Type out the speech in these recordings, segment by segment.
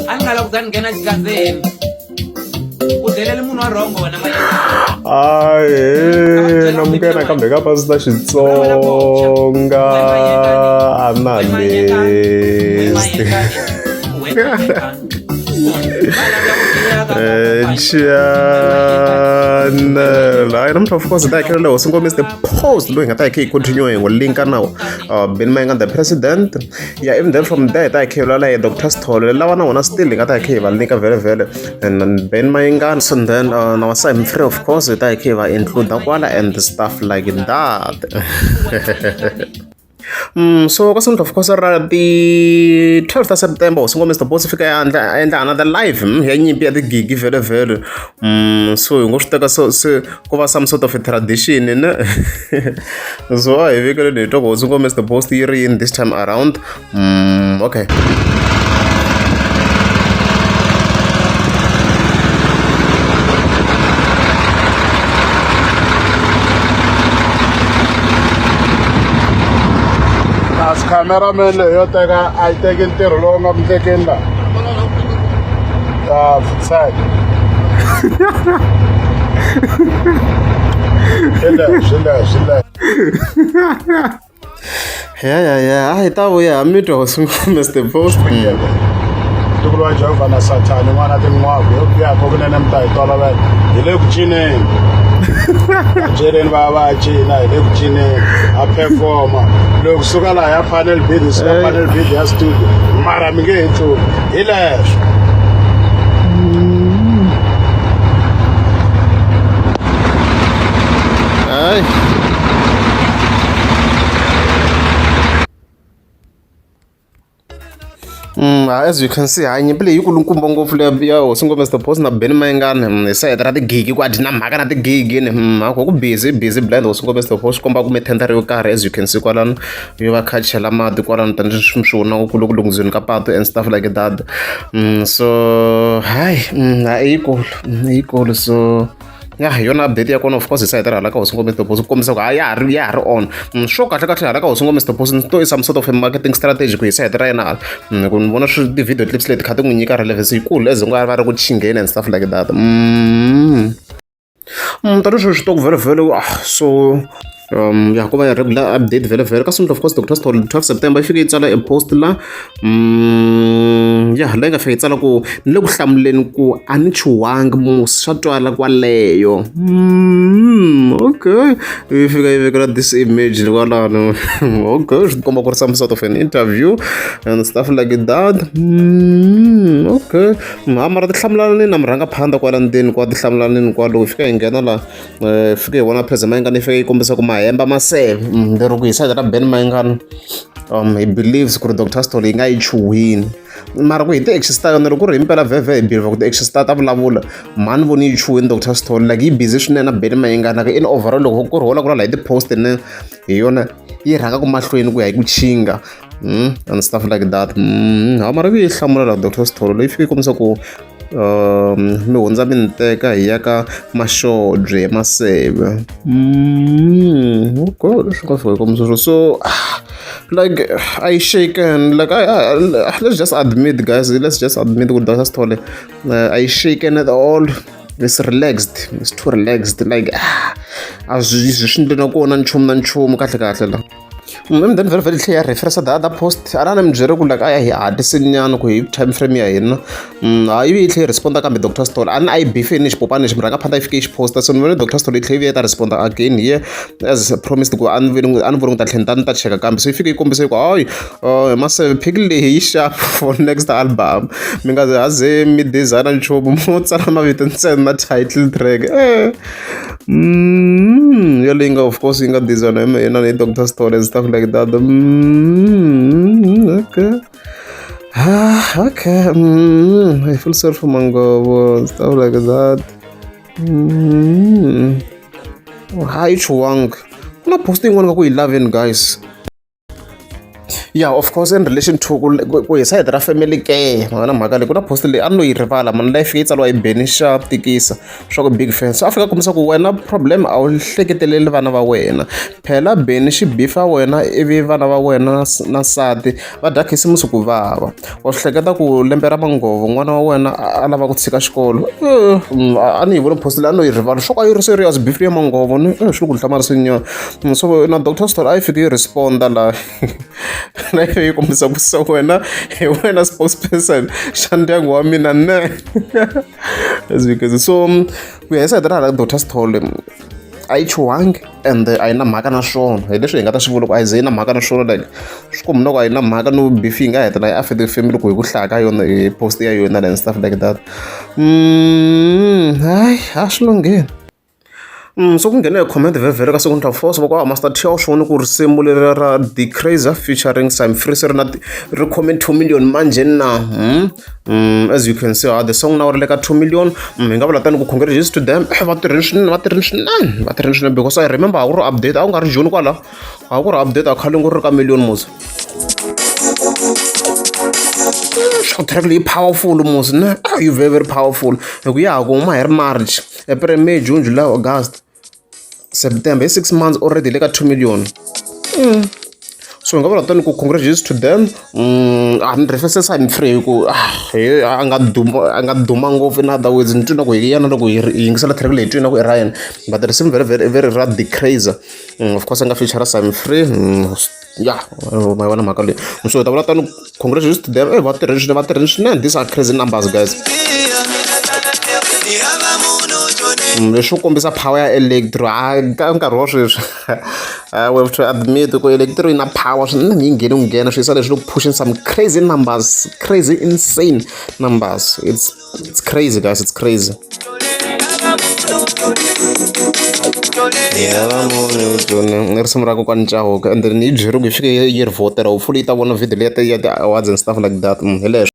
A ni nga lava ku za ni nghena xikandzeni. U delele munhu wa rhongo wena Ahee, namukela kambe ka Pastor Xitsonga Analyst. Channel. Hayi namuntlha of course hi ta hi khelela hosi ngoma is the post loyi hi nga ta hi khe hi continue hi n'wi linka na Benny Mayengani the president. Yeah, even then from there hi ta hi khe hi vulavula hi Dr Sithole lava na vona still hi nga ta hi khe hi va linka vhele vhele and then Ben Mayengani so then na wa Simon Free of course hi ta hi khe hi va include kwala and stuff like that. So ka Sonto of course ra ti 12 ta September hosi ngoma Mr Boss fika ya endla a endla another live ya nyimpi ya tigigi vhele vhele so hi ngo swi teka so se ku va some sort of a tradition ne so a hi vekeleni hi twa ku hosi ngoma Mr Boss yi ri yini this time around okay. As cameraman leyi yo teka a yi teki ntirho lowu nga ku tekeni laha ya futseke swi leswi swi leswi swi leswi Ya ya ya a hi ta vuya ha mi twa hosi Mr Post. Ntukulu wa Jehovha na Sathani n'wana tin'waku yo biha ko kunene mi ta yi tolovela hi le ku cineni byeleni va va cina hi le ku cineni a performa loko suka laha ya panel bid suka panel bid ya studio mara mi nge he tluli hi leswo. Hayi. As you can see hayi nyimpi leyi yikulukumba ngopfu leya ya hosi ngoma Mr Boss na Benny Mayengani hi sayiti ra tigigi ku a dyi na mhaka na tigigi ni a ku busy busy blind hosi ngoma Mr Boss swi komba ku mithendara yo karhi as you can see kwalano yo va kha chela mati kwalano tanihi swi swi vona ku loko lunghisiweni ka patu and stuff like that so hayi hayi yikulu yikulu so ya hi yona update ya kona of course hi sayiti ra hala ka hosi ngoma Mr Boss ku kombisa ku hayi ya ha ri ya ha ri on swo kahle kahle hala ka hosi ngoma Mr Boss ni to i some sort of a marketing strategy ku hi sayiti ra yena hala ku ni vona swi ti-video clips leti kha ti n'wi nyika relevance yikulu as ngo va ri ku chingeni and stuff like that tanihi sweswi swi to ku vhele vhele so ya ku va ya regular update vhele vhele ka of course Dr Sithole 12 September yi fike yi tsala e post la ya leyi nga fika yi tsala ku ni le ku hlamuleni ku a ni chuhangi musi swa twala kwaleyo okay yi fika yi vekela this image kwalano okay swi komba ku ri some sort of an interview and stuff like that okay ha mara ti hlamulanini na murhangaphandha kwala ndzeni kwa ti hlamulanini kwalo hi fika hi nghena la fike hi vona president Mayengani yi fika yi kombisa ku mahemba maseve lero ku hi sayiti ra Ben Mayengani he believes ku ri Dr Sithole yi nga yi chuhwini mara ku hi ti-actions ta yona loko ku ri himpela vhevhe hi believe ku ti-actions ta ta vulavula mhani voni yi chuhwini Dr Sithole like yi busy swinene na Ben Mayengani in overall loko ku ri ho la ku la hi ti-post ne hi yona yi rhangaka mahlweni ku ya hi ku chinga and stuff like that ha mara yi hlamula la Dr Sithole leyi fike yi kombisa ku mi hundza mi ni teka hi ya ka Maxobye Maseve okay swi nga fika yi kombisa sweswo so like I shaken like I let's just admit guys let's just admit ku Dr Sithole I shaken at all it's relaxed it's too relaxed like a swi swi ndle na kona nchumu na nchumu kahle kahle la and then vhele vhele tlhe ya reference the other post a na ni mi byele ku like a ya hi hatliseni nyana ku hi time frame ya hina hayi yi tlhe yi responda kambe Dr Sithole a ni a yi bifeni xipopani lexi murhangaphandha yi fike yi xi posta so ni vone Dr Sithole yi tlhe yi vuya yi ta responda again here as promised ku a ni voni a ni voni ku ta tlhela ni ta ni ta cheka kambe so yi fike yi kombisa ku hayi Maseve pick leyi yi sharp for next album mi nga ze haze mi designer nchumu mo tsala mavito ntsena na title track yaleyi nga of course yi nga designer hi mina ni Dr Sithole and stuff like that okay okay I feel sorry for Mangovo stuff like that hayi chuwangi ku na post yin'wana nga ku yi laveni guys. Yeah, of course, in relation to ku hi side ra family care, na mhaka leyi ku na post leyi a ni lo yi rivala mani life yi tsariwa hi Benny xa tikisa swa ku big fan. So a fika kombisa ku wena problem a wu hleketeleli vana va wena. Phela Benny xi bifa wena ivi vana va wena na nsati va dya khisimusi ku vava. Wa swi hleketa ku lembe ra manghovo n'wana wa wena a lava ku tshika xikolo. A ni yi voni post leyi a ni lo yi rivala swa ku a yi ri serious beef ya manghovo ni swi le ku ni hlamariseni nyana. So na Doctor Sithole a yi fike yi responda la na yo yi kombisa ku se wena hi wena spokesperson xa ndyangu wa mina ne as you can see. So ku ya hi sayiti ra hala Doctor Sithole a yi chuhangi and a yi na mhaka na swona hi leswi hi nga ta swi vula ku a yi ze yi na mhaka na swona like swi komba na ku a yi na mhaka no beef yi nga hetelela yi affect family ku hi ku hlaya ka yona hi post ya yona and stuff like that. Hayi a swi lunghile. So ku nghene hi comment vhevhere ka second force va ku ah Master T a wu swi voni ku risimu leri ra The Crazer featuring Simon Freeze ri na ri khome 2 million manjhe na. As you can see, ah, the song now ri le ka 2 million. Hi nga vula tani ku congratulations to them. Va tirhile swinene, va tirhile swinene, va tirhile swinene because I remember a ku ri update, a ku nga ri June kwala. A ku ri update a khale ku ri ka million mos. Swa track leyi powerful mos ne. Ah, you very very powerful. Hi ku ya ha ku huma hi ri March, April, May, June, July, August, September, hi 6 months already le ka 2 million. So hi nga vula tani ku congratulations to them. A ni reference I'm free hi ku ah, he a nga duma, a nga duma ngopfu. In other words, ni twi na ku hi yena loko hi yingisela track leyi twi na ku i ra yena, but risimu very very very ra The Crazer. Of course a nga feature Simon Free. Yeah, ma yi vona mhaka leyi. So hi ta vula tani congratulations to them. Va tirhile swinene, va tirhile swinene. These are crazy numbers, guys. Leswi kombisa power ya electro a ka nkarhi wa sweswi. We have to admit ku electro yi na power swinene, yi ngheni ku nghena swi yisa leswi pushing some crazy numbers, crazy insane numbers. It's crazy, guys, it's crazy. Ni risimu ra kokwani Chauke and then yi byeriwe ku yi fike yi ri vhotela, hopefully yi ta vona video leyi ya ti-awards and stuff like that. Hi leswo.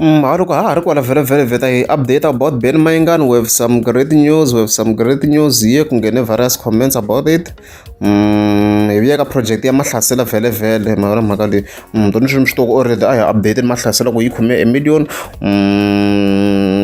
Ha loko ha ha ri kwala vhele vhele vheta hi update about Ben Mayengani. We have some great news, we have some great news here. Ku nghene various comments about it. Hi vuya ka project ya Mahlasela vhele vhele ma vona mhaka leyi. Toni swi swi tiva already a hi update Mahlasela ku yi khome a million.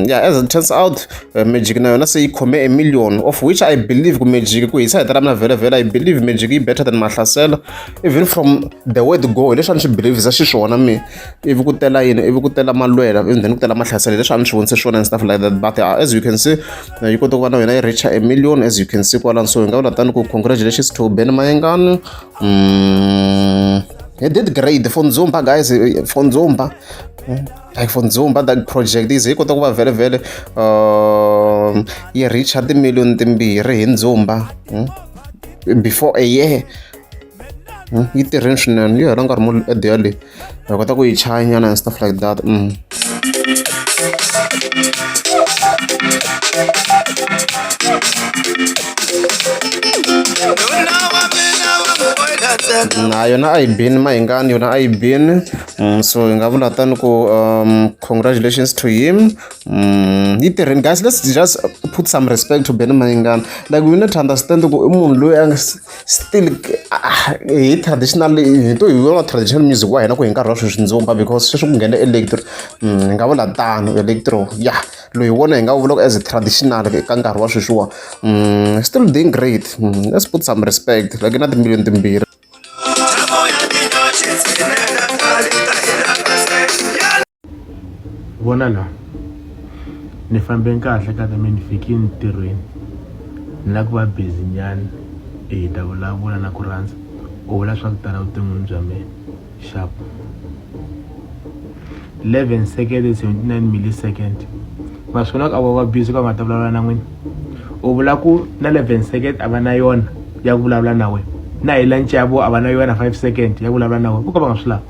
Yeah, as it turns out, Magic na yona se yi khome a million, of which I believe ku Magic ku hisa hi ra mina vhele vhele, I believe Magic yi better than Mahlasela even from the word go. Hi leswi a ni swi believe xiswona mi ivi ku tela yini, ivi ku tela Malwela, and then ku tela Mahlasela, leswi a ni swi vonise swona and stuff like that. But as you can see, yi kota ku va na yona yi reach a million, as you can see kwalano. So hi nga vula tani ku congratulations to Ben Mayengani. He did great for Nzumba, guys, for Nzumba, like for Nzumba that project is yi kota ku va vhele vhele yi reach timillion timbirhi hi Nzumba before a year. Yi tirheni swinene, yi hela nkarhi mo ediya leyi hi kota ku yi chaya nyana and stuff like that. Na yona a yi bini Mayengani, yona a yi bini. So hi nga vula tani ku congratulations to him. Yi tirheni, guys. Let's just put some respect to Benny Mayengani. Like, we need to understand ku i munhu loyi a nga still hi traditional, hi to hi vona traditional music wa hina ku hi nkarhi wa sweswi Nzumba, because sweswi ku nghena electro. Hi nga vula tano electro, yeah, loyi vona hi nga vula ku as a traditional ka nkarhi wa sweswiwa, still doing great. Let's put some respect, like na timiliyoni timbirhi. Vona la ni fambe kahle ka ta mi ni fikini ntirhweni, ni la ku va busy nyana, hi ta vulavula na ku rhandza u vula swa ku tala vuton'wini bya mina. Sharp. 11 second 79 millisecond. Ma swi vona ku a va va busy ka va nga ta vulavula na n'wina. U vula ku na 11 second a va na yona ya ku vulavula na wena, na hi lunch ya vona a va na yona 5 second ya ku vulavula na wena, ku ka va nga swi lavi.